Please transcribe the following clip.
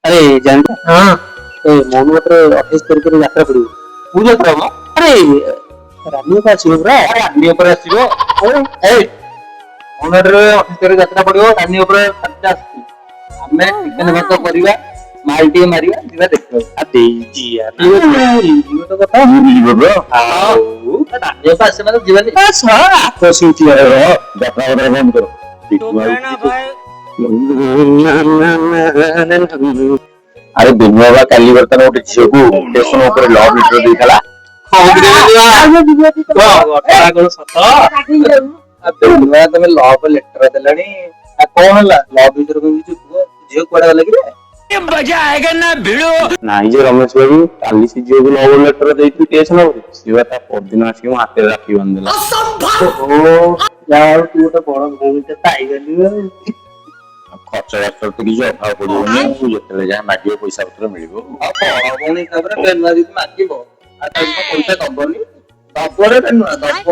ଆରେ ଜାଣିଛ? ହଁ। ଏ ମଉନଘାଟରେ 28 ତାରିଖରେ ଯାତ୍ରା ପଡିବ। କୋଉ ଯାତ୍ରା ମ? ଆରେ, ରାନୀ ଅପା ଆସିବ ପୁରା। ରାନୀ ଅପା ଆସିବ? ଏଇ, ମଉନଘାଟରେ 28 ତାରିଖ ଯାତ୍ରା ପଡିବ, ରାନୀ ଅପା ଆସୁଛି। ଆମେ ଚିକେନ ଭାତ କରିବା, ମାଲ ଟିକେ ମାରିବା, ଯିବା ଦେଖିବାକୁ। ଆ ଦେଇଛି ୟାର ତ କଥା। ଯିବ ତ? ଆଉ ରାନୀ ଅପା ଆସିବ ମାନେ ଯିବାନି? ଆକର୍ଷିତ। ଯାତ୍ରା କଥା ବନ୍ଦ କର। ଆରେ, ବିନୁଆ ବା କାଲି ବର୍ତ୍ତମାନ ଗୋଟେ ଝିଅକୁ ଷ୍ଟେସନ ଉପରେ ଲଭ୍ ଲେଟର ଦେଇଥିଲା। ଘଟଣା କଣ ସତ? ବିନୁଆ, ତମେ ଲଭ୍ ଲେଟର ଦେଲାଣି, ଆଉ କଣ ହେଲା? ଲଭ୍ ବିଷୟରେ କଣ କିଛି କୁହ। ଝିଅ କୁଆଡେ ଗଲା କି ରେ? ନାଇଁ ଯେ ରମେଶ ବାବୁ, କାଲି ସେ ଝିଅକୁ ଲଭ୍ ଲେଟର ଦେଇଥିଲି ଷ୍ଟେସନ ଉପରେ, ସିଏ ବା ତା ପରଦିନ ଆସିକି ମୋ ହାତରେ ରାଖୀ ବାନ୍ଧିଦେଲା। ଓହୋ, ଯାହା ହଉ, ତୁ ଗୋଟେ ବଡ ଭଉଣୀଟେ ପାଇଗଲୁ ଆଉ। ଆଉ ଖର୍ଚ୍ଚ ବାର୍ଚ୍ଚ ତ କିଛି ଅଭାବ ପଡିବନି ଆଉ, ଯେତେବେଳେ ଯାହା ମାଗିବ ପଇସା ପତ୍ର ମିଳିବ। ଆଉ ବଡ ଭଉଣୀ ହିସାବରେ ବେନୁଆ ଯଦି ମାଗିବ, ଆଉ ତାକୁ କଣ ପଇସା ଦବନି? ଦବ ରେ ବେନୁଆ, ଦବ।